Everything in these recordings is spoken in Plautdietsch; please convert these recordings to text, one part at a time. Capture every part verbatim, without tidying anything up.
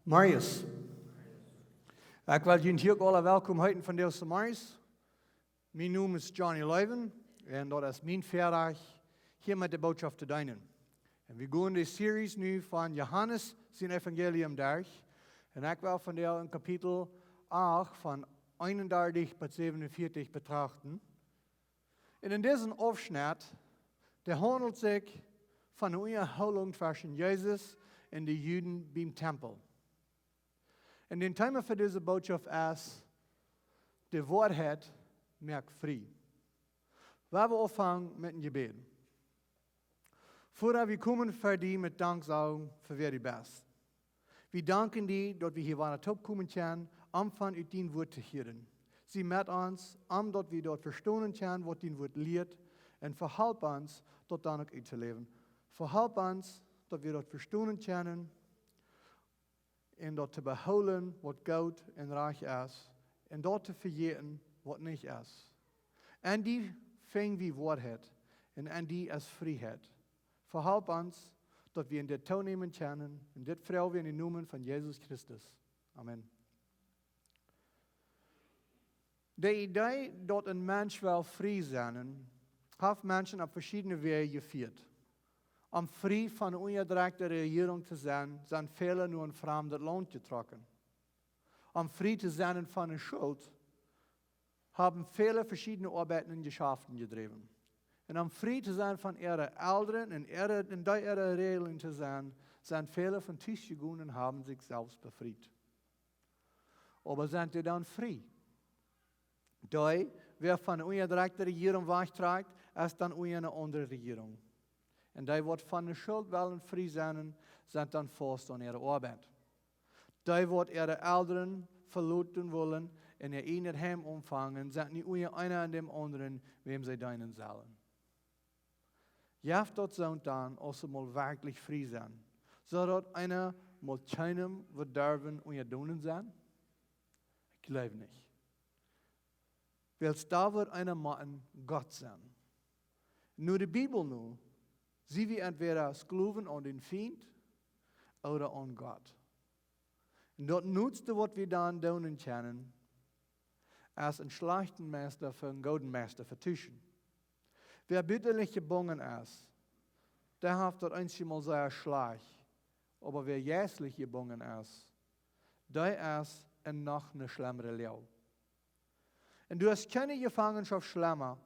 Marius. Ekj well junt hia uk aula welkom heeten vondoag zemorjes. Mien Nomen es Johnny Loewen un daut es mien Väarajcht hia met de Bootschoft to deenen. Un wie gonen de Series nu von Johanes sien Evangelium derch. Un ekj well vondoag en Kapitel acht von eenendartich bat säwenunvieetich betrachten. Un en disen Aufschnett, dee haundelt sikj von de Unjahoolunk tweschen Jesus un de Juden biem Tempel. Un daut Thema fa dise Bootschoft es: De Woarheit moakt frie. Lot ons aunfangen met een Jebäd. Voda, wie komen ver die met Danksagung fa wäa du best. Wie danken die, daut wie hia wada toopkomen kjennen, om von ut dien Wuat to hieren. Sie met ons, om daut wie daut vestonen kjennen, waut dien Wuat lieet, un vehalp ons, daut dan uk uttoläwen. Vehalp ons, daut wie daut vestonen kjennen, un daut to behoolen, waut goot un rajcht es, un daut to vejäten, waut nich es. En die finj wie Woarheit, un en die es Frieheit. Vehalp ons, daut wie en dit toonämen kjennen, un dit froag wie en dän Nomen von Jesus Christus. Amen. De Idee, daut een Mensch well frie sennen, haft Menschen opp veschiedne Wäaj jefieet. Om frie von de unjadrekjte Rejierunk to sennen, sent väle no een framdet Launt jetrocken. Om frie to sennen von de Schult, haben väle veschiedne Oabeiten un Jeschaften jedräwen. Un om frie to sennen von äare Elren un äare, un dee äare Räajlen to sennen, sent väle von Tus jegonen un haben sikj selfst befriet. Oba sent dee dan frie? Dee, wäa von de unjadrekjte Rejierunk wajchtrakjt, es dan unja eene aundre Rejierunk. Un dee, waut von de Schult wellen frie sennen, sent dan faust aun äare Oabeit. Dee, waut äare Elren veloten wellen un äa ieejnet Heim aunfangen, sent nu unja eena un däm aundren, wäm see deenen sellen. Jeft daut soont dan, aus see mol werkjlich frie sent, soo daut eena mol kjeenem woat derwen unjadon sennen? Ekj jleew nich. Wiels doa woat eena motten Gott sennen. No de Bibel no, sie wie entwäda Sklowen aun dän Fient ooda aun Gott. Un daut Noodste, waut wie dan doonen kjennen, es een schlajchten Meista fa een gooden Meista vetuschen. Wäa buta jebungen es, dee haft daut eensjemol sea schlajcht, oba wäa jeistlich jebungen es, dee es en noch eene schlemmre Loag. Un doa es kjeene Jefangenschoft schlemma,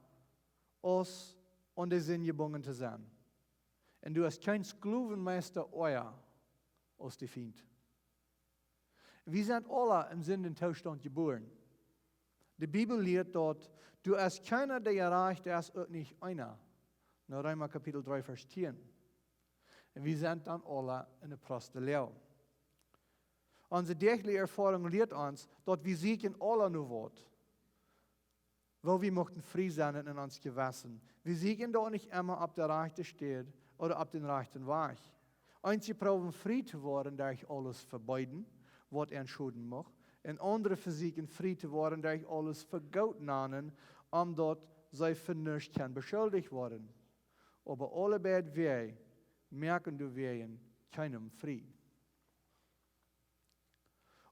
aus aun de Sind jebungen to sennen. Un doa es kjeen Sklowenmeista oaja aus de Fient. Wie sent aula em Sindentoostand jebuaren. De Bibel lieet daut, doa es kjeena, dee jerajcht es, uk nich eena. No Reema Kapitel dree, Varsch tieen. Un wie sent dan aula en de proste Loag. Onse däajliche Erfoarunk lieet ons, daut wie sieekjen aula no waut, woo wie muchten frie sennen en ons Jewessen. Wie sieekjen daut nich emma opp de rajchte Städ ooda opp dän rajchten Wajch. Eenje proowen frie to woaren derch aules vebeeden, waut an schoden mucht, un aundre vesieekjen frie to woaren derch aules fa goot nanen, om daut see fa nuscht kjennen beschuldicht woaren. Oba aule beid Wäaj moaken doawäajen kjeenem frie.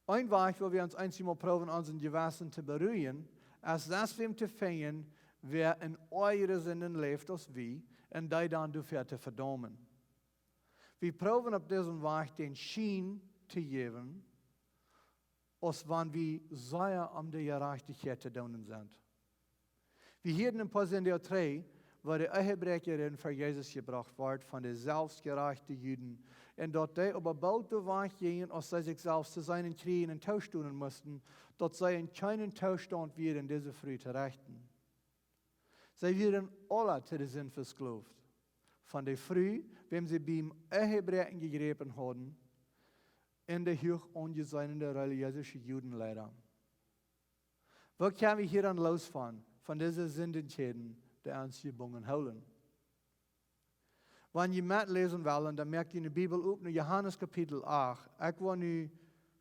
Een Wajch, woo wie ons eenjemol proowen, onsen Jewessen to beruijen, es sest wäm to finjen, wäa en oajre Sinden läft aus wie, un dee dan doafäa to vedaumen. Wie proowen opp disen Wajch dän Schien to jäwen, aus wan wie sea om de Jerajchtichkjeit to doonen sent. Wie hieeden en Poa Sindach dree, woo de Ehebräakjarin ver Jesus jebrocht wort von de selfstjerajchte Juden, un daut dee oba boolt doawajch jinjen, aus see sikj selfst to seenen kjrieejen un toostonen musten, daut see en kjeenen Toostaunt wieren, dise Fru to rechten. See wieren aula to de Sind vesklowt, von de Fru, wäm see biem Ehebräakjen jejräpen hauden, un de huach aunjeseene relijeese Judenleida. Waut kjenn wie hia dan loos von, von dise Sindenkjäden, dee ons jebungen hoolen? Wan jie metläsen wellen, dan moakt jie de Bibel op no Johanes Kapitel acht. Ekj woa nu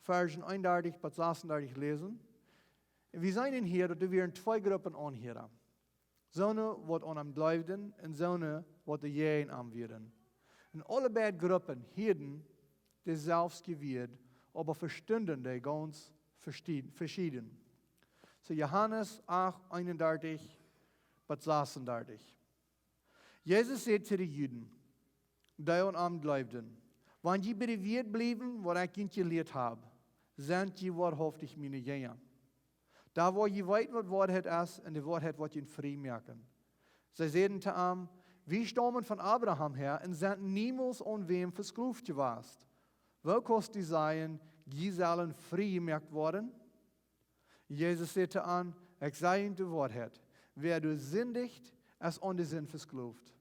Varsch eenundartich bat sasuntachentich läsen. Un wie seenen hia, daut doa wieren twee Gruppen Aunhieera. Soone, waut aun am jleewden, un soone, waut doajäajen am wieren. Un aule beid Gruppen hieeden deeselwje Wieed oba vestunden dee gaunz vestie-, veschieden. Soo Johanes acht, eenundartich bat sasundartich. Jesus säd to de Juden, dee aun am jleewden: Wan jie bie de Wieed bliewen, waut ekj junt jelieet hab, sent jie woarhauftich miene Jinja. Dan woa jie weeten, waut Woarheit es, un de Woarheit woat junt frie moaken. See säden to am: Wie staumen von Abraham häa un sent niemols aun wäm vesklowt jewast. Woo kaust du sajen: Jie sellen frie jemoakt woaren? Jesus säd to an: Ekj saj junt de Woarheit: Wäa doa sindicht, es aun de Sind vesklowt.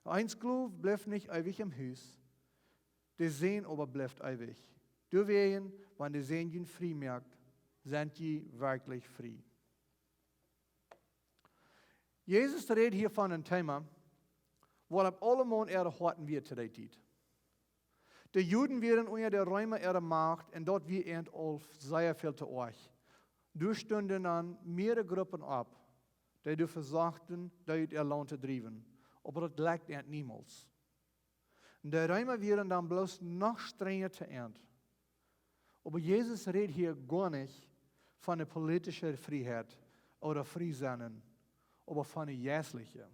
Een Sklow blift nich eewich em Hus, de Sän oba blift eewich. Doawäajen, wan de Sän junt frie moakt, sent jie werkjlich frie. Jesus rät hia von een Thema, waut opp aulemaun äare Hoaten wia to dee Tiet. De Juden wieren unja de Reema äare Macht un daut wia an aul sea väl to oajch. Doa stunden dan mearere Gruppen opp, dee doa vesochten, dee ut äa Launt to driewen. Oba daut lekjt an niemols. De Reema wieren dan bloos noch strenja to an. Oba Jesus rät hia goanich von de politische Frieheit ooda frie sennen, oba von de jeistliche.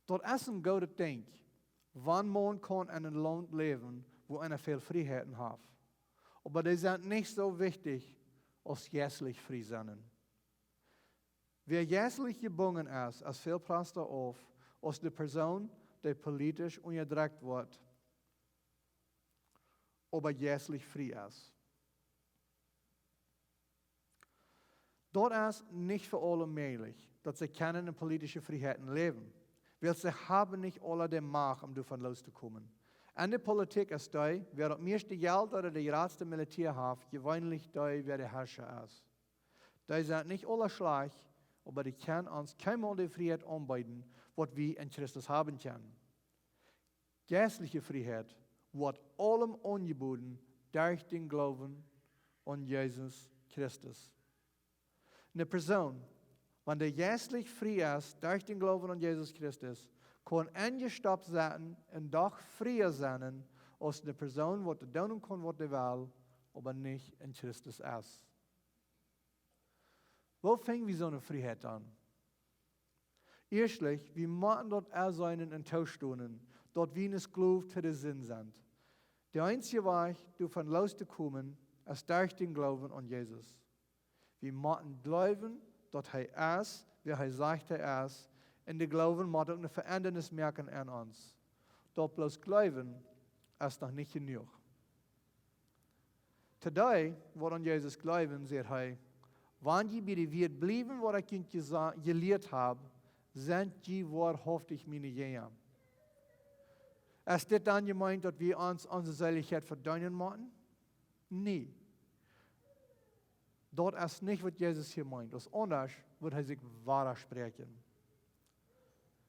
Daut es een goodet Dinkj, wan maun kaun en een Launt läwen, wua eena väl Frieheiten haft. Oba dee sent nich soo wichtich aus jeistlich frie sennen. Wäa jeistlich jebungen es, es väl prasta auf aus de Persoon, dee politisch unjadrekjt woat, oba jeistlich frie es. Daut es nich fa aule mäajlich, daut see kjennen en politische Frieheiten läwen, wiels see haben nich aule de Macht, om doavon loos to komen. En de Politik es dee, wäa daut mieeschte Jelt ooda de jratste Militäa haft, jeweenlich dee, wäa de Harscha es. Dee sent nich aule schlajcht, oba dee kjennen ons kjeenmol de Frieheit aunbeeden, waut wie en Christus haben kjennen. Jeistliche Frieheit woat aulem aunjeboden derch dän Gloowen aun Jesus Christus. Eene Persoon, wan dee jeistlich frie es derch dän Gloowen aun Jesus Christus, kaun enjestoppt sennen un doch fria sennen aus eene Persoon, waut doonen kaun, waut dee well, oba nich en Christus es. Woo finj wie soone Frieheit dan? Ieeschtlich, wie motten daut enseenen un toostonen, daut wie een Sklow to de Sind sent. De eensje Wajch, doavon loos to komen, es derch dän Gloowen aun Jesus. Wie motten jleewen, daut hee es, wäa hee sajcht hee es, un de Gloowen mott uk eene Veendanis moaken en ons. Daut bloos jleewen es noch nich jenuach. To dee, waut aun Jesus jleewen, säd hee: Wan jie bie de Wieed bliewen, waut ekj junt jesa-, jelieet hab, sent jie woarhauftich miene Jinja. Es dit dan jemeent, daut wie ons onse Seelichkjeit vedeenen motten? Nä. Daut es nich, waut Jesus hia meent. Daut es aundasch, wudd hee sikj wadaspräakjen.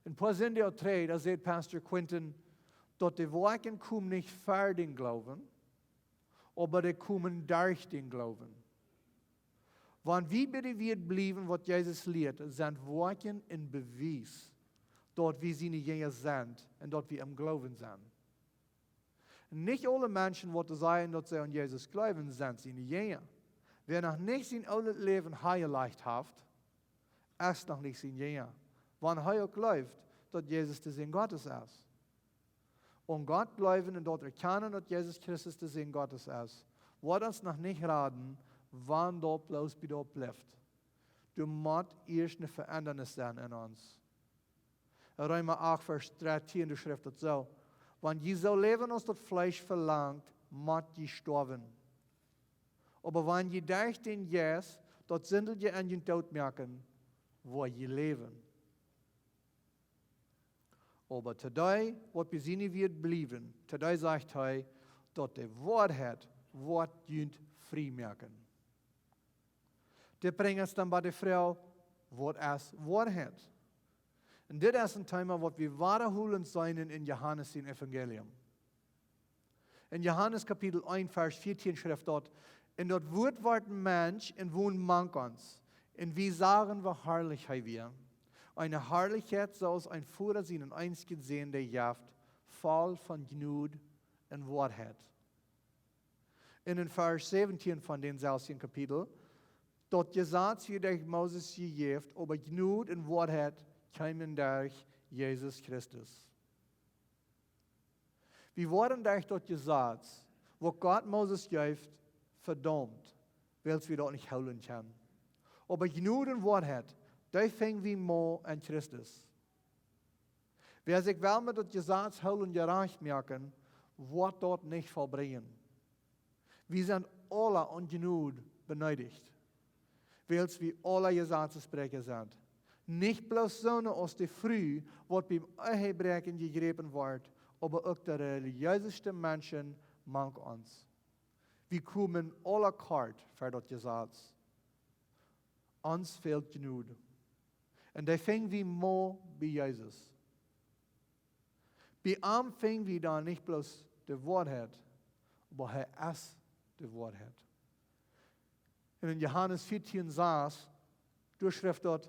Een poa Sindach trigj, doa säd Pastor Quentin, daut de Woakjen komen nich ver dän Gloowen, oba dee komen derch dän Gloowen. Wan wie bie de Wieed bliewen, waut Jesus lieet, sent Woakjen een Bewies, daut wie siene Jinja sent un daut wie em Gloowen sent. Nich aule Menschen, waut sajen, daut see aun Jesus jleewen, sent siene Jinja. Wäa noch nich sien oolet Läwen hanjelajcht haft, es noch nich sien Jinja, wan hee uk jleeft, daut Jesus de Sän Gottes es. Aun Gott jleewen un daut erkjanen, daut Jesus Christus de Sän Gottes es, woat ons noch nich raden, wan daut bloos bie daut blift. Doa mott ieescht eene Veendanis sennen en ons. Reema acht, Varsch dartieen, doa schrift daut soo: Wan jie soo läwen, aus daut Fleesch velangt, mott jie stoawen. Oba wan jie derch dän Jeist daut Sindje en junt doot moaken, woa jie läwen. Oba to dee, waut bie siene Wieed bliewen, to dee sajcht hee, daut de Woarheit woat junt frie moaken. Dit brinjt ons dan bie de Froag: Waut es Woarheit? Un dit es een Thema, waut wie wadaholent seenen en Johanes sien Evangelium. En Johanes Kapitel eent, Varsch vieetieen schrift daut: Un daut Wuat wort Mensch un wond mank ons, un wie sagen, woo harlich hee wia. Eene Harlichkjeit, soo aus een Voda sienen eensjen Sän dee jeft, voll von Jnod un Woarheit. En dän Varsch säwentieen von dän selwjen Kapitel: Daut Jesaz wort derch Moses jejäft, oba Jnod un Woarheit kjeemen derch Jesus Christus. Wie worden derch daut Jesaz, waut Gott Moses jeef, vedaumt, wiels wie daut nich hoolen kjennen. Oba Jnod un Woarheit, dee finj wie mau en Christus. Wäa sikj well met daut Jesaz hoolen jerajcht moaken, woat daut nich vollbrinjen. Wie sent aula aun Jnod beneedicht, wiels wie aula Jesazesbräakja sent. Nich bloos soone aus de Fru, waut biem Ehebräakjen jejräpen wort, oba uk de relijeeseste Menschen mank ons. Wie komen aula kort ver daut Jesaz. Ons fält Jnod. Un dee finj wie mau bie Jesus. Bie am finj wie dan nich bloos de Woarheit, oba hee es de Woarheit. Un en Johanes vieetieen sas, doa schrift daut: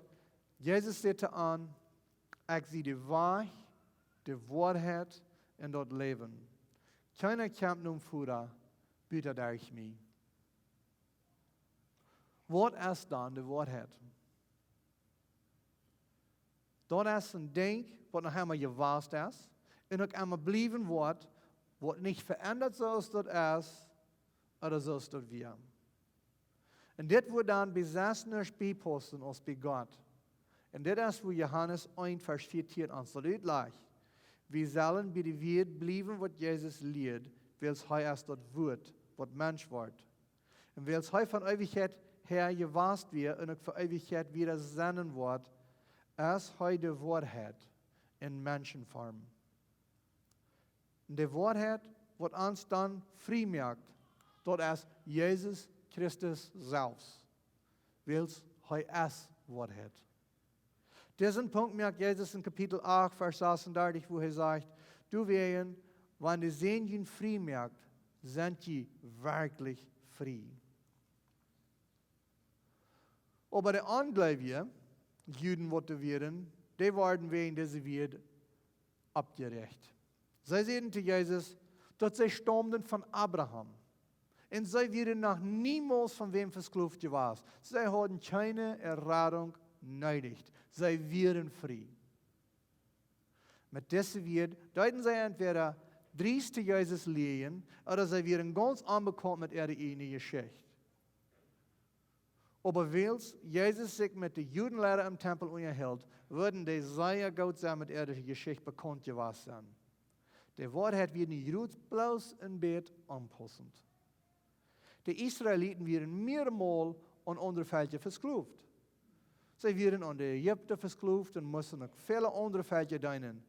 Jesus säd to an: Ekj sie de Wajch, de Woarheit un daut Läwen. Kjeena kjemt nom Voda buta derch mie. Waut es dan de Woarheit? Daut es een Dinkj, waut noch emma jewast es un uk emma bliewen woat, waut nich veendat, soo aus daut es, ooda soo aus daut wia. Un dit woat dan bie sest nuscht biepaussen aus bie Gott. Un dit es, woo Johanes eent Varsch vieetieen ons daut utlajcht: Wie sellen bie de Wieed bliewen, waut Jesus lieed, wiels hee es daut Wuat, waut Mensch wort. Un wiels hee von Eewichkjeit häa jewast wia un uk fa Eewichkjeit wieda sennen woat, es hee de Woarheit en Menschenform. Un de Woarheit, waut ons dan frie moakt, daut es Jesus Christus selfst, wiels hee es Woarheit. Disen Punkt moakt Jesus en Kapitel acht, Varsch sasuntachtig, wua hee sajcht: Doawäajen, wan de Sän junt frie moakt, sent jie werkjlich frie. Oba de onjleewje Juden, waut doa wieren, dee worden wäajen dise Wieed oppjeräacht. See säden to Jesus, daut see staumden von Abraham. Un see wieren noch niemols von wäm vesklowt jewast. See hauden kjeene Erradunk needich. See wieren frie. Met dise Wieed deeden see entwäda driest to Jesus lieejen, ooda see wieren gaunz onbekaunt met äare ieejne Jeschicht. Oba wiels Jesus sikj met de Judenleida em Tempel unjahilt, wudden dee sea goot sennen met äare Jeschicht bekaunt jewast sennen. De Woarheit wia nu jrods bloos een bät onpaussent. De Israeliten wieren mearemol aun aundre Velkja vesklowt. See wieren aun de Ägipta vesklowt un musten uk väle aundre Velkja deenen.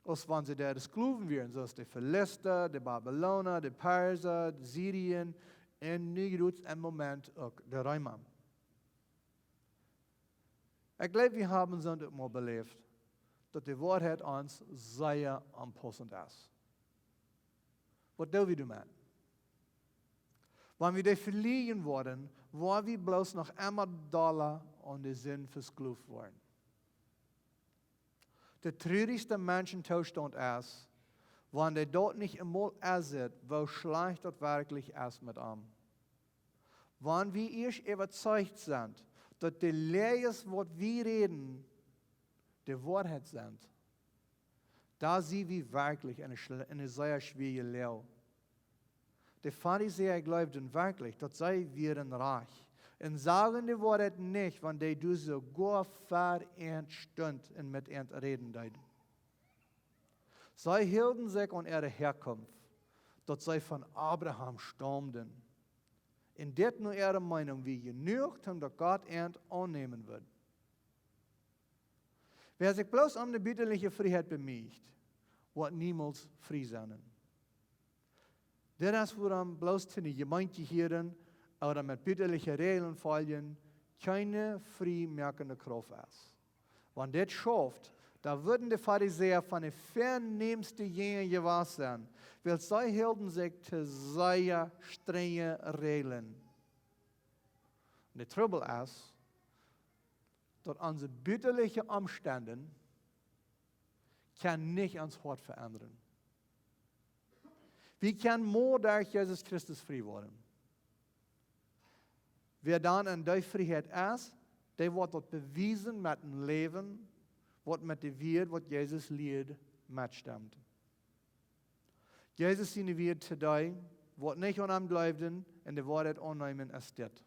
Aus wan see doa Sklowen wieren, soo aus de Filista, de Babilona, de Persa, de Syrien un nu jrods em Moment uk de Reema. Ekj jleew, wie haben soont uk mol beläft, daut de Woarheit ons sea onpaussent es. Waut doo wie doamet? Wan wie dee velieren woaren, woa wie bloos noch emma dolla aun de Sind vesklowt woaren. De trurichste Menschentoostaunt es, wan dee daut nich emol enseenen, woo schlajcht daut werkjlich es met am. Wan wie ieescht äwazeicht sent, daut de Läajes, waut wie räden, de Woarheit sent, dan sie wie werkjlich en eene schle-, en eene sea schwoare Loag. De Farisäa jleewden werkjlich, daut see wieren rajcht, un sagen de Woarheit nich, wan dee doa soogoa ver an stunt un met an räden deed. See hilden sikj aun äare Häakunft, daut see von Abraham staumden. Un dit no äare Meenunk wia jenuach, om daut Gott an aunnämen wudd. Wäa sikj bloos om de butalje Frieheit bemieet, woat niemols frie sennen. Dit es, wuarom bloos to eene Jemeent jehieren ooda met butalje Räajlen foljen kjeene friemoakende Krauft es. Wan dit schauft, dan wudden de Farisäa von de vernämste Jinja jewast sennen, wiels see hilden sikj to sea strenje Räajlen. De Trubbel es, daut onse butalje Omstend kjennen nich ons Hoat veendren. Wie kjennen mau derch Jesus Christus frie woaren. Wäa dan en dee Frieheit es, dee woat daut bewiesen met een Läwen, waut met de Wieed, waut Jesus lieed, metstemmt. Jesus siene Wieed to dee, waut nich aun am jleewden un de Woarheit aunneemen, es dit: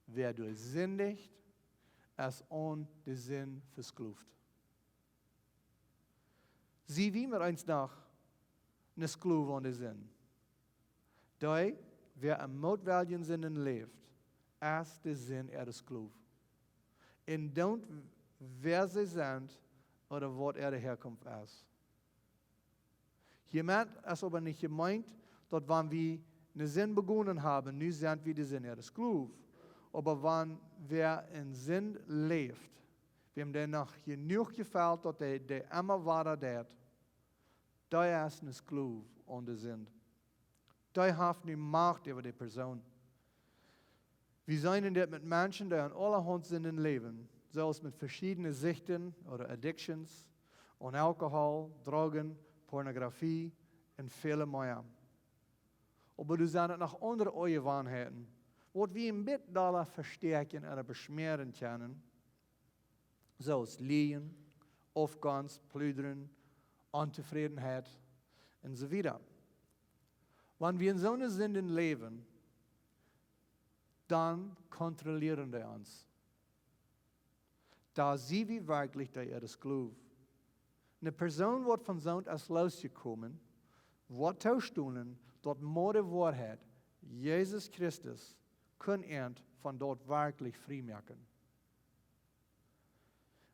Wäa doa sindicht, es aun de Sind vesklowt. Sie wie met eent noch een Sklow aun de Sind? Dee, wäa en mootwellje Sinden läft, es de Sind äa Sklow. Un doont, wäa see sent ooda waut äare Häakunft es. Hiemet es oba nich jemeent, daut wan wie eene Sind begonen haben, nu sent wie de Sind äa Sklow. Oba wan wäa en Sind läft, wäm dee noch jenuach jefelt, daut dee, dee emma wada deit, dee es een Sklow aun de Sind. Dee haft nu Macht äwa de Persoon. Wie seenen dit met Menschen, dee aun aulahaunt Sinden läwen, soo aus met veschiedne Sichten ooda Addictions, aun Alkohol, Drogen, Pornografie un väl mea. Oba doa sent noch aundre Onjewanheiten, waut wie een bät dolla vestäakjen ooda beschmäaren kjennen, soo aus Lieejen, Aufgonst, Pludren, Ontofrädenheit un soo wieda. Wan wie en soone Sinden läwen, dan kontrollieren dee ons. Dan sie wie werkjlich dee äa Sklow. Eene Persoon, waut von soont es losjekomen, woat toostonen, daut mau de Woarheit, Jesus Christus, kunn an von daut werkjlich frie moaken.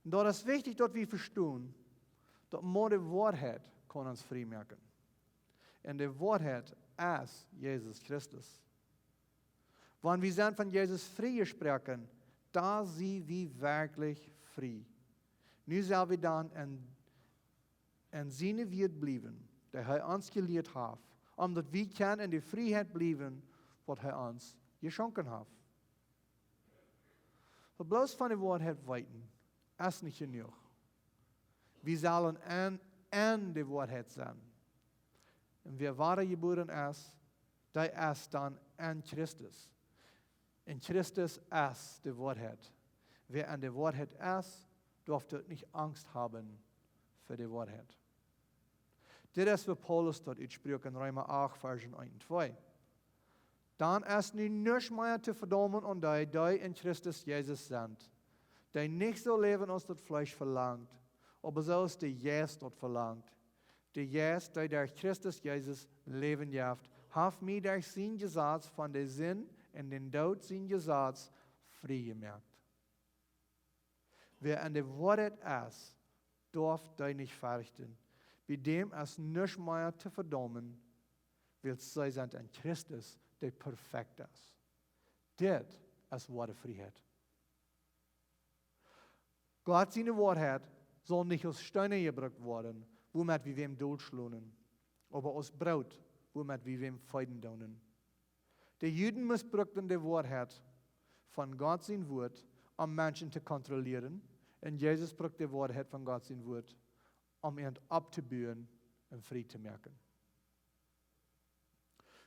Un daut es wichtich, daut wie vestonen, daut mau de Woarheit kaun ons frie moaken. Un de Woarheit es Jesus Christus. Wan wie sent von Jesus frie jesproaken, dan sie wie werkjlich frie. Nu sell wie dan en, en siene Wieed bliewen, dee hee ons jelieet haft, om daut wie kjennen en de Frieheit bliewen, waut hee ons jeschonken haft. Oba bloos von de Woarheit weeten es nich jenuach. Wie sellen en, en de Woarheit sennen. Un wäa wadajebuaren es, dee es dan en Christus. Un Christus es de Woarheit. Wäa en de Woarheit es, darf uk nich Angst haben fa de Woarheit. Dit es, waut Paulus doa utsprakjt en Reema acht, Varsch eent un twee. Dan es nu nuscht mea to vedaumen aun dee, dee en Christus Jesus sent, dee nich soo läwen aus daut Fleesch velangt, oba soo aus de Jeist daut velangt. De Jeist, dee derch Christus Jesus Läwen jeft, haft mie derch sien Jesaz von de Sind un dän Doot sien Jesaz frie jemoakt. Wäa en de Woarheit es, darf dee nich ferchten. Bie däm es nuscht mea to vedaumen, wiels see sent en Christus, dee perfekt es. Dit es woare Frieheit. Gott siene Woarheit saul nich aus Steena jebrukt woaren, wuamet wie wäm dolschlonen, oba aus Broot, wuamet wie wäm feeden doonen. De Juden missbrukten de Woarheit von Gott sien Wuat, om Menschen to kontrollieren, un Jesus brukt de Woarheit von Gott sien Wuat, om an opptobuen un frie to moaken.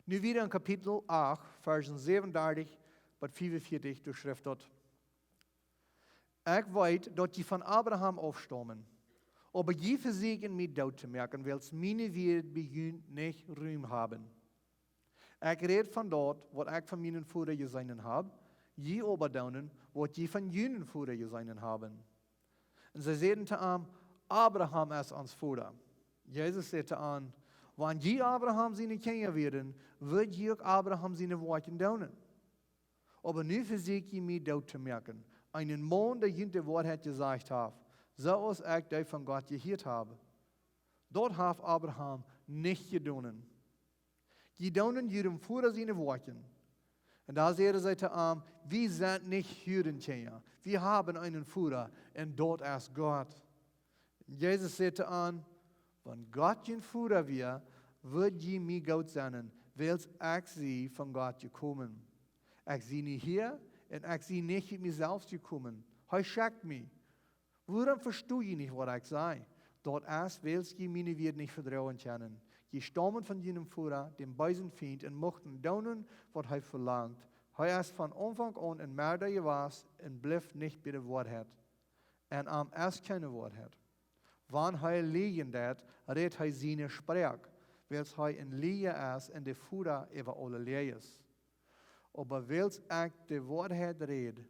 Nu wada en Kapitel acht, Varsch säwenundartich bat fiefunvieetich, doa schrift daut: Ekj weet, daut jie von Abraham aufstaumen, oba jie vesieekjen mie doot to moaken, wiels miene Wieed bie junt nich Rum haben. Ekj räd von daut, waut ekj von mienen Voda jeseenen hab, jie oba doonen, waut jie von junen Voda jeseenen haben. Un see säden to am: Abraham es ons Voda. Jesus säd to an: Wan jie Abraham siene Kjinja wieren, wudd jie uk Abraham siene Woakjen doonen. Oba nu vesieekj jie mie doot to moaken, eenen Maun, dee junt de Woarheit jesajcht haft, soo aus ekj dee von Gott jehieet hab. Daut haft Abraham nich jedonen. Jie doonen june Voda siene Woakjen. Un dan säden see to am: Wie sent nich Hurenkjinja. Wie haben eenen Voda, un daut es Gott. Un Jesus säd to an: Wan Gott jun Voda wia, wudd jie mie goot sennen, wiels ekj sie von Gott jekomen. Ekj sie nich hia, un ekj sie nich ut mie selfst jekomen. Hee schekjt mie. Wuarom vesto jie nich, waut ekj saj? Daut es, wiels jie miene Wieed nich vedroagen kjennen. Dee staumen von jenen Voda, däm beesen Fient, un muchten doonen, waut hee velangt. Hee es von Aunfank aun een Merda jewast un blift nich bie de Woarheit. En am es kjeene Woarheit. Wan hee lieejen deit, rät hee siene Sproak, wiels hee een Lieja es un de Voda äwa aule Liejes. Oba wiels ekj de Woarheit räd,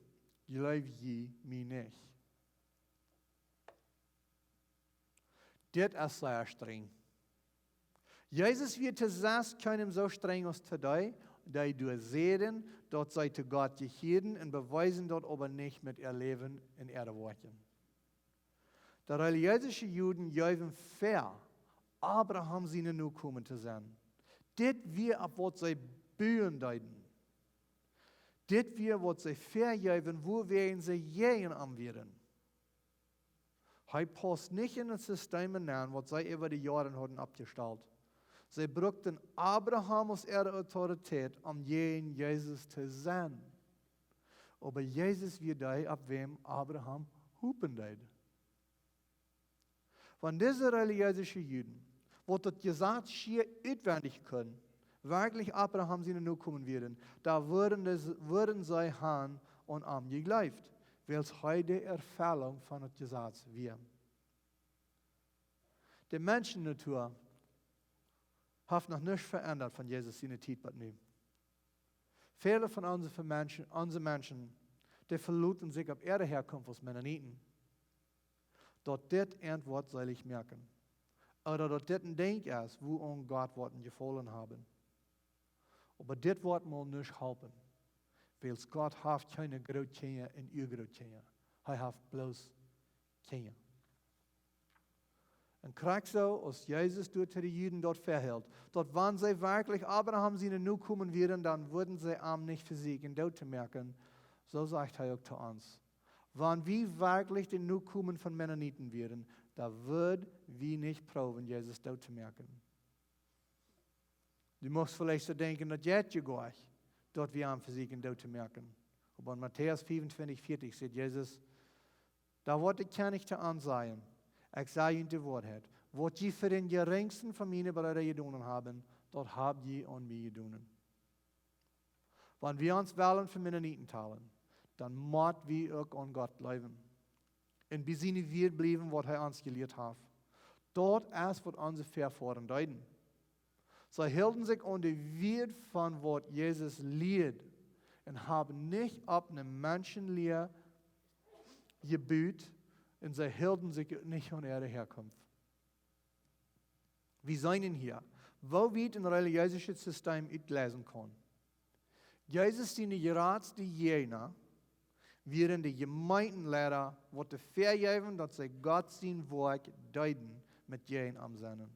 jleew jie mie nich. Dit es sea strenj. Jesus wia to sest kjeenem soo strenj aus to dee, dee doa säden, daut see to Gott jehieeden un bewiesen daut oba nich met äa Läwen un äare Woakjen. De relijeese Juden jeewen väa, Abraham siene Nokomen to sennen. Dit wia opp waut see buen deeden. Dit wia waut see väajeewen, wuawäajen see jäajen am wieren. Hee paust nich en daut System nenn, waut see äwa de Joaren hauden oppjestalt. See brukten Abraham aus äare Autoritäet, om jäajen Jesus to sennen. Oba Jesus wia dee, opp wäm Abraham hopen deed. Wan dise relijeese Juden, waut daut Jesaz schier utwendich kunnen, werkjlich Abraham siene Nokomen wieren, dan wudden, dis- wudden see han aun am jejleeft, wiels hee de Erfellunk von daut Jesaz wia. De Menschennatua haft noch nuscht veendat von Jesus siene Tiet bat nu. Väle von onse Menschen, onse Menschen, dee veloten sikj opp äare Häakunft aus Mennoniten, daut dit an woat seelich moaken. Ooda daut dit een Dinkj es, wua aun Gott woat een Jefaulen haben. Oba dit woat mol nuscht halpen. Wiels Gott haft kjeene Grootkjinja un Uagrootkjinja. Hee haft bloos Kjinja. Un krakjt soo aus Jesus doa to de Juden daut väahilt, daut wan see werkjlich Abraham siene Nokomen wieren, dan wudden see am nich vesieekjen doot to moaken. Soo sajcht hee uk to ons. Wan wie werkjlich de Nokomen von Mennoniten wieren, dan wudd wie nich proowen, Jesus doot to moaken. Du muchst veleicht soo denkjen, daut jeit je goa nich, daut wie am vesieekjen doot to moaken. Oba en Matäus vea un veatich, veatich sajcht Jesus: Dan woat de Kjennich to an sajen: Ekj saj junt de Woarheit, waut jie fa dän jerinjsten von miene Breeda jedonen haben, daut hab jie aun mie jedonen. Wan wie ons wellen fa Mennoniten talen, dan mott wie uk aun Gott jleewen un bie siene Wieed bliewen, waut hee ons jelieet haft. Daut es, waut onse Väafoaren deeden. See hilden sikj aun de Wieed von waut Jesus lieed un haben nich opp ne Menschenlia jebut, un see hilden sikj nich aun äare Häakunft. Wie seenen hia, woo wiet een relijeeset System utjleisen kaun. Jesus siene jratste Jäajna wieren de Jemeentenleida, waut doa väajeewen, daut see Gott sien Woakj deeden met jäajen am sennen.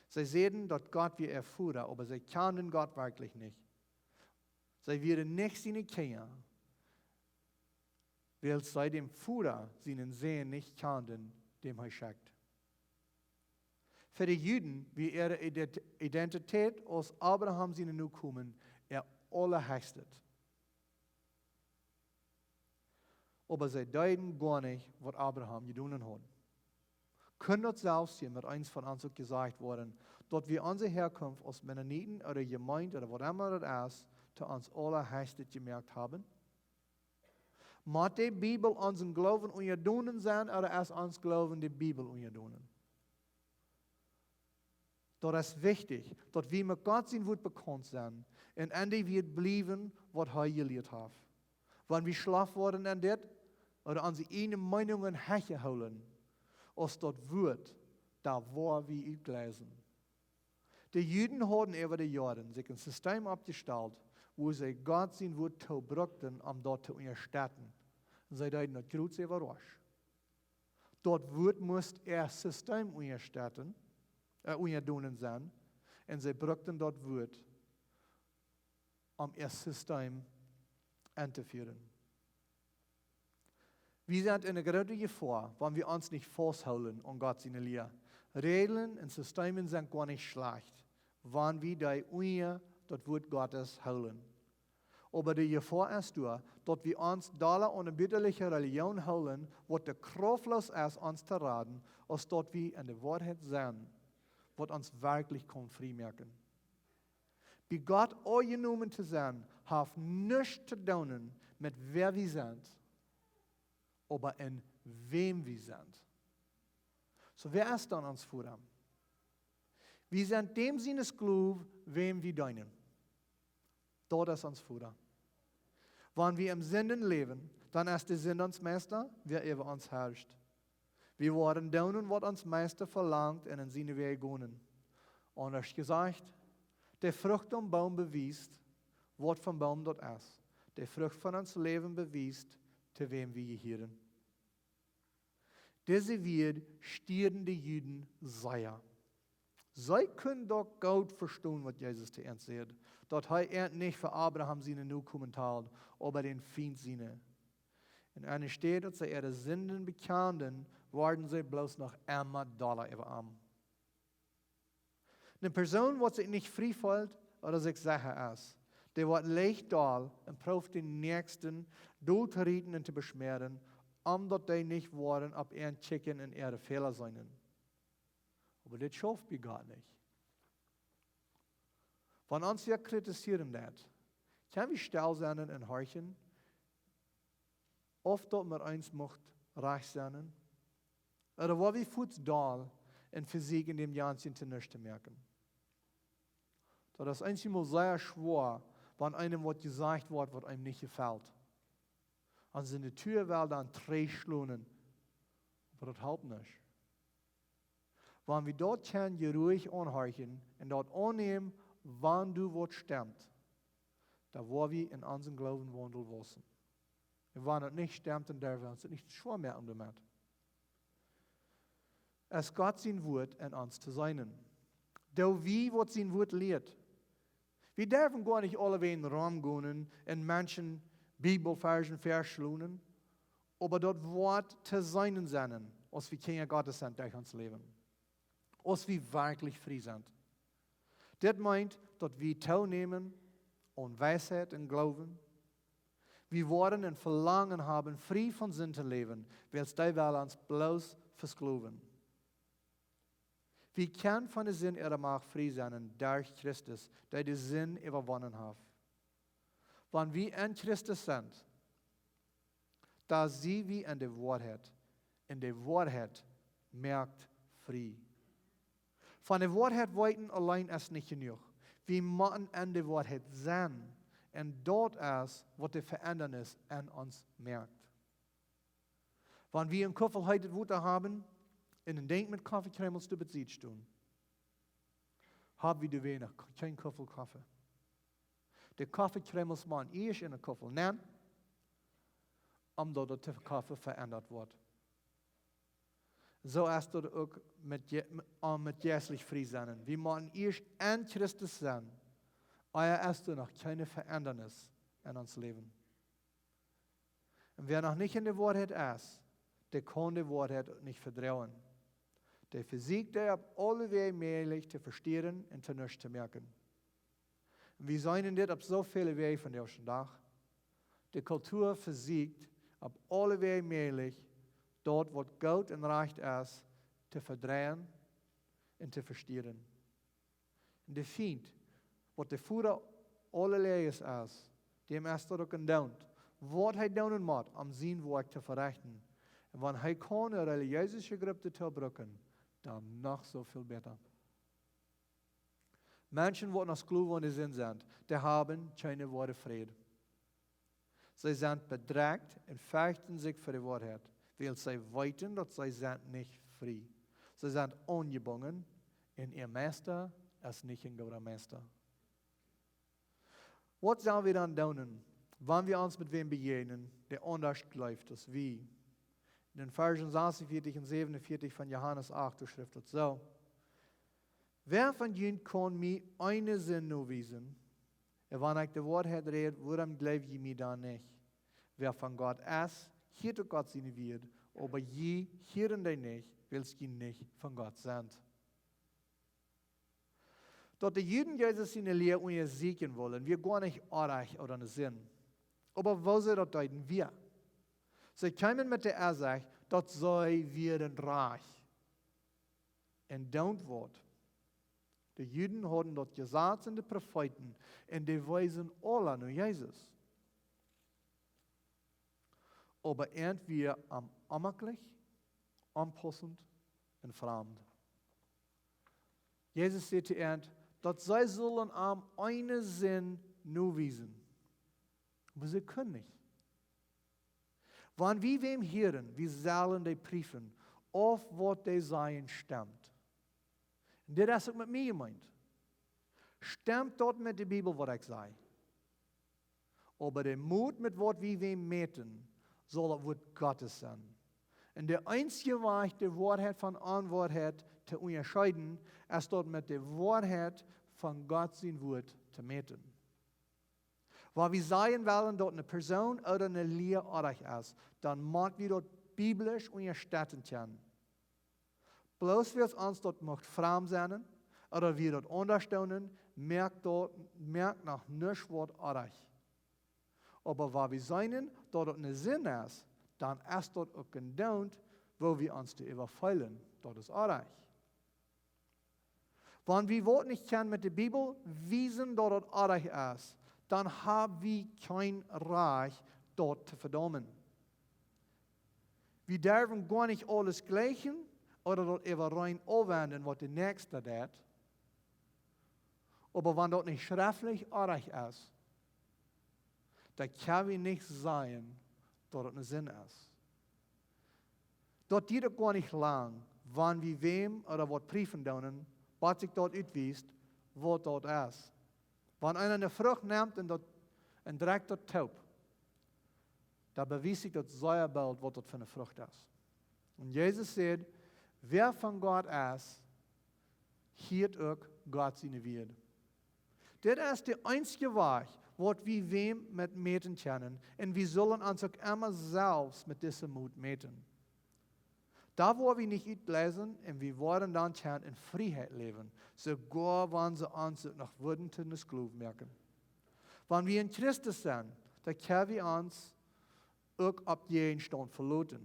See säden, daut Gott wia äa Voda, oba see kjanden Gott werkjlich nich. See wieren nich siene Kjinja, wiels see däm Voda sienen Sän nich kjanden, däm hee schekjt. Fa de Juden wia äare Ident-, Identität aus Abraham siene Nokomen äa aulahechstet. Oba see deeden goa nich, waut Abraham jedonen haud. Kunn daut selfst hia met eens von ons uk jesajcht woaren, daut wie onse Häakunft aus Mennoniten ooda Jemeent ooda waut emma daut es, to ons aulahechstet jemoakt haben? Mott de Bibel onsen Gloowen unjadonen sennen, ooda es ons Gloowen de Bibel unjadonen? Daut es wichtich, daut wie met Gott sien Wuat bekaunt sent un aun dee Wieed bliewen, waut hee jelieet haft. Wan wie schlauch woaren aun dit, ooda onse ieejne Meenungen hecha hoolen aus daut Wuat, dan woa wie utjleisen. De Juden hauden äwa de Joaren sikj een System oppjestalt, wua see Gott sien Wuat too brukten, om daut to unjastetten. Un see deeden daut jrod äwarasch. Daut Wuat must äa System unjastetten, äh, unjadonen sennen, un see brukten daut Wuat, om äa System entofieren. Wie sent en eene groote Jefoa, wan wie ons nich fausthoolen aun Gott siene Lia. Räajlen un Systemen sent goa nich schlajcht, wan wie dee unja daut Wuat Gottes hoolen. Oba de Jefoa es doa, daut wie ons dolla aun eene butterliche Relijoon hoolen, waut too kraftloos es, ons to raden, aus daut wie en de Woarheit sent, waut ons werkjlich kaun frie moaken. Bie Gott aunjenomen to sennen, haft nuscht to doonen met wäa wie sent, oba en wäm wie sent. Soo, wäa es dan ons Voda? Wie sent däm siene Sklow, wäm wie deenen. Daut es ons Voda. Wan wie en Sinden läwen, dan es de Sind ons Meista, wäa äwa ons harscht. Wie woaren doonen, waut ons Meista velangt, un en siene Wäaj gonen. Aundasch jesajcht, de Frucht aum Boom bewiest, waut fa Boom daut es. De Frucht von ons Läwen bewiest, to wäm wie jehieren. Dise Wieed stieeden de Juden sea. See kunnen daut goot vestonen, waut Jesus to an säd, daut hee an nich fa Abraham siene Nokomen tald, oba dän Fient siene. Un enne Städ daut see äare Sinden bekjanden, worden see bloos noch emma dolla äwa am. Eene Persoon, waut sikj nich frie feelt ooda sikj secha es, dee woat leicht doll un prooft dän Näakjsten doot to rieten un to beschmäaren, om daut dee nich woaren opp an kjikjen un äare Fäla seenen. Oba dit schauft bie Gott nich. Wan ons wäa kritisieren deit, kjenn wie stell sennen un horchen, auf daut met ons mucht rajcht sennen? Ooda woa wie fuaz doll un vesieekjen däm Janschen to nuscht to moaken? Daut es eenjemol sea schwoa, wan eenem waut jesajcht woat, waut eenem nich jefelt. Un siene Natua well dan trigjschlonen, oba daut halpt nich. Wan wie daut kjennen jeruich aunhorchen un daut aunnämen, wan doa waut stemt, dan woa wie en onsen Gloowenwaundel waussen. Un wan daut nich stemt, dan derw wie ons daut nich schwoa moaken doamet. Es Gott sien Wuat en ons to seenen? Doo wie, waut sien Wuat lieet? Wie derwen goanich aulewäajen romgonen un Menschen Bibelvarsch väaschlonen, oba daut woat to seenen sennen, aus wie Kjinja Gottes sent derch ons Läwen. Aus wie werkjlich frie sent. Dit meent, daut wie toonämen aun Weisheit un Gloowen. Wie woaren een Velangen haben, frie von Sind to läwen, wiels dee well ons bloos vesklowen. Wie kjennen von de Sind äare Macht frie sennen derch Christus, dee de Sind äwawonnen haft. Wan wie en Christus sent, dan sie wie en de Woarheit, un de Woarheit moakt frie. Von de Woarheit weeten auleen es nich jenuach. Wie motten en de Woarheit sennen, un daut es, waut de Ve'endanis en ons moakt. Wan wie een Kuffel heetet Wota haben un een Dinkj met Koffekjreemels doa bie Sied stonen, hab wie doa noch kjeen Kuffel Koffe. De Koffekjreemels motten ieescht en de Kuffel nenn, om daut de Koffe ve'endat woat. Soo es daut uk met je-, om met jeistlich frie sennen. Wie motten ieescht en Christus sennen, ea es doa noch kjeene Ve'endanis en ons Läwen. Un wäa noch nich en de Woarheit es, dee kaun de Woarheit uk nich vedroagen. Dee vesieekjt dee opp aule Wäaj mäajlich to vestieren un to nuscht to moaken. Un wie seenen dit opp soo väle Wäaj vondoag dän Dach. De Kultua vesieekjt opp aule Wäaj mäajlich, daut waut goot un rajcht es, to vedreien un to vestieren. Un de Fient, waut de Voda aule Läajes es, däm es daut uk endoont, waut hee doonen mott, om sien Woakj to verechten. Un wan hee kaun eene relijeese Grupp doatoo brucken, dan noch soo väl bäta. Menschen, waut noch Sklowen aun de Sind sent, dee haben kjeene woare Fräd. See sent bedrekjt un ferchten sikj fa de Woarheit, wiels see weeten, daut see sent nich frie. See sent aunjebungen un äa Meista es nich een gooda Meista. Waut sell wie dan doonen, wan wie ons met wäm bejäajnen, dee aundasch jleeft aus wie? En Varsch sasunvieetich un säwenunvieetich von Johanes acht, doa schrift daut soo: Wäa von junt kaun mie eene Sind nowiesen? Un wan ekj de Woarheit räd, wuarom jleew jie mie dan nich? Wäa von Gott es, hieet uk Gott siene Wieed, oba jie hieren dee nich, wiels jie nich von Gott sent. Daut de Juden Jesus siene Lia unjasieekjen wullen, wia goanich oajch ooda ne Sind. Oba woo see daut deeden, wia, see kjeemen met de Uasoak, daut see wieren rajcht. Un dan waut? De Juden hauden daut Jesaz un de Profeeten un dee weesen aula no Jesus. Oba an wia am onjemaklich, onpausent un framd. Jesus säd to an, daut see sullen am eene Sind nowiesen. Oba see kunnen nich. Wan wie wäm hieren, wie sellen dee priefen, auf waut dee sajen stemt. Un dit es uk met mie jemeent. Stemt daut met de Bibel, waut ekj saj? Oba de Moot, met waut wie wäm mäten, saul daut Wuat Gottes sennen. Un de eensje Wajch, de Woarheit von Onwoarheit to unjascheeden, es daut met de Woarheit von Gott sien Wuat to mäten. Wan wie sajen wellen, daut eene Persoon ooda eene Lia oajch es, dan mott wie daut biblisch unjastetten kjennen. Bloos wiels ons daut mucht framd sennen, ooda wie daut aundasch doonen, moakt daut, moakt noch nuscht waut oajch. Oba wan wie seenen, daut daut eene Sind es, dan es daut uk jedoont, woo wie ons doaräwa feelen, daut es oajch. Wan wie waut nich kjennen met de Bibel wiesen, daut daut oajch es, dan hab wie kjeen Rajcht, daut to vedaumen. Wie derwen goanich aules jlikjen ooda daut äwa rein aunwenjen, waut de Näakjsta deit. Oba wan daut nich schreftlich oajch es, dan kjenn wie nich sajen, daut et eene Sind es. Daut diet uk goanich lang, wan wie wäm ooda waut priefen doonen, bat sikj daut utwiest, waut daut es. Wan eena eene Frucht nemt un daut, un drekjt daut toop, dan bewiest sikj daut sea boolt, waut daut fa eene Frucht es. Un Jesus säd: Wäa von Gott es, hieet uk Gott siene Wieed. Dit es de eensje Wajch, waut wie wäm met mäten kjennen, un wie sellen ons uk emma selfst met dise Moot mäten. Doa woa wie nich utläsen un wie woaren dan kjennen en Frieheit läwen, soogoa wan see ons uk noch wudden to eenen Sklow moaken. Wan wie en Christus sent, dan kjenn wie ons uk opp dän Staunt veloten.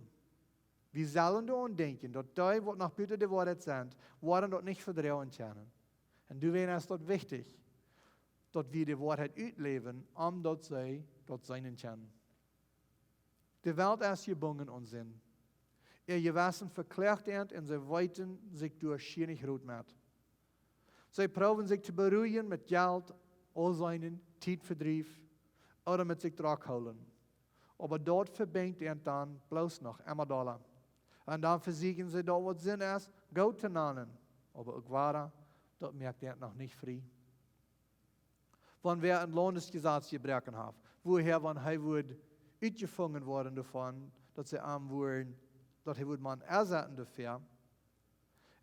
Wie sellen doaraun denkjen, daut dee, waut noch buta de Woarheit sent, woaren daut nich vedroagen kjennen. Un doawäajen es daut wichtich, daut wie de Woarheit utläwen, om daut see daut seenen kjennen. De Welt es jebungen aun Sind. Äa Jewessen vekloagt an un see weeten sikj doa schia nich Rot met. See proowen sikj to beruijen met Jelt, Aunseenen, Tietvedriew ooda met sikj drock hoolen. Oba daut vebinjt an dan bloos noch emma dolla. Un dan vesieekjen see daut, waut Sind es, goot to nanen. Oba uk wada, daut moakt an noch nich frie. Wan wäa een Laundesjesaz jebroaken haft, wuaha, wan hee wudd utjefungen woaren doavon, daut see am wudden, daut hee wudd mau ensetten doafäa,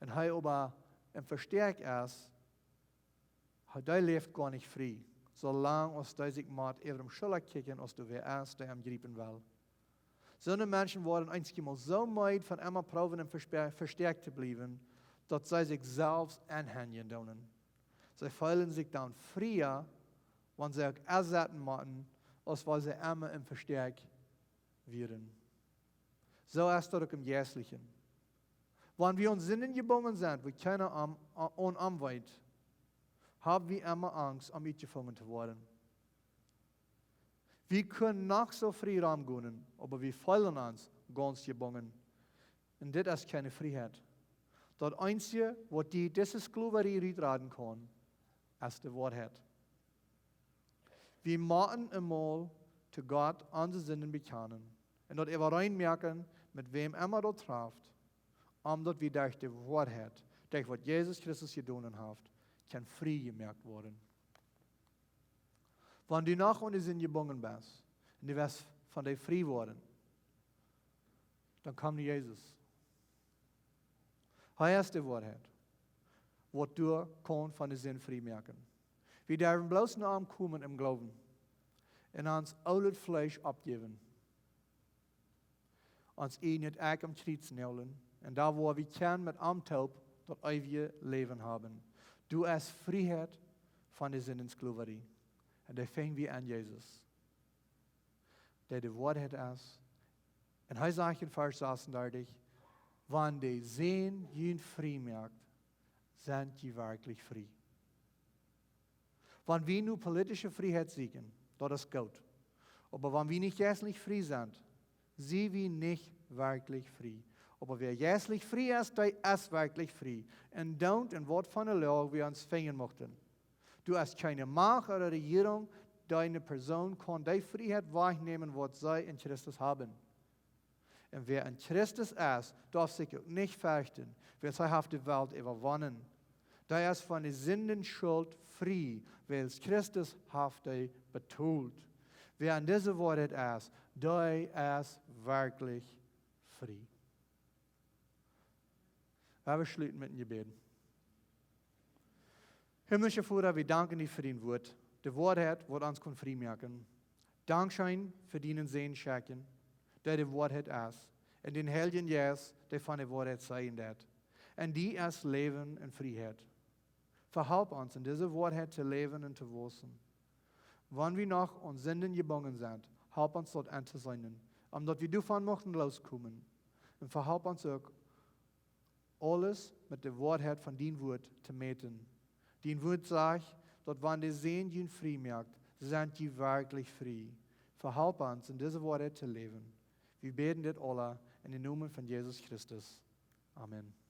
un hee oba em Vestäakj es, hee, dee läft goanich frie, soo lang aus dee sikj mott äwa däm Schulla kjikjen, aus doa wäa es, dee am jriepen well. Soone Menschen woaren eenjemol soo meed von emma proowen em Vespe-, Vestäakj to bliewen, daut see sikj selfst enhenjen doonen. See feelen sikj dan fria, wan see uk ensetten motten, aus wan see emma em Vestäakj wieren. Soo es daut uk em Jeistlichen. Wan wie aun Sinden jebungen sent, wua kjeena aun, aun weet, hab wie emma Angst, om utjefungen to woaren. Wie kjennen noch soo frie romgonen, oba wie feelen ons gaunz jebungen. Un dit es kjeene Frieheit. Daut eensje, waut die dise Sklowarie rutraden kaun, es de Woarheit. Wie motten emol to Gott onse Sinden bekjanen un daut äwareen moaken met wäm emma daut traft, om daut wie derch de Woarheit, derch waut Jesus Christus jedonen haft, kjennen frie jemoakt woaren. Wan du noch aun de Sind jebungen best un du west von dee frie woaren, dan komm no Jesus. Hee es de Woarheit, waut die kaun von de Sind frie moaken. Wie derwen bloos no am komen em Gloowen un ons oolet Fleesch oppjäwen, ons ieejnet Ekj aum Kjriez näajlen, un doa woa wie kjennen met am toop daut eewje Läwen haben. Doa es Frieheit von de Sindensklowarie. Un dee finj wie aun Jesus, dee de Woarheit es. Un hee sajcht en Varsch sasundartich: Wan de Sän junt frie moakt, sent jie werkjlich frie. Wan wie nu politische Frieheit sieekjen, daut es goot. Oba wan wie nich jeistlich frie sent, sie wie nich werkjlich frie. Oba wäa jeistlich frie es, dee es werkjlich frie. Un doont en waut von ne Loag wie ons finjen muchten, doa es kjeene Macht ooda Rejierunk, dee ne Persoon kaun dee Frieheit wajchnämen, waut see en Christus haben. Un wäa en Christus es, darf sikj uk nich ferchten, wiels hee haft de Welt äwawonnen. Dee es von de Sindenschult frie, wiels Christus haft dee betolt. Wäa en dise Woarheit es, dee es werkjlich frie. Lot ons schluten met een Jebäd. Himmlische Voda, wie danken die fa dien Wuat, de Woarheit, waut ons kaun frie moaken. Dankscheen fa dienen Sän schekjen, dee de Woarheit es, un dän Heiljen Jeist, dee von de Woarheit sajen deit. En die es Läwen un Frieheit. Vehalp ons, en dise Woarheit to läwen un to wausen. Wan wie noch aun Sinden jebungen sent, halp ons daut entoseenen, om daut wie doavon muchten loskomen. Un vehalp ons uk, aules met de Woarheit von dien Wuat to mäten. Dien Wuat sajcht, daut wan de Sän junt frie moakt, sent jie werkjlich frie. Vehalp ons, en dise Woarheit to läwen. Wie bäden dit aula en dän Nomen von Jesus Christus. Amen.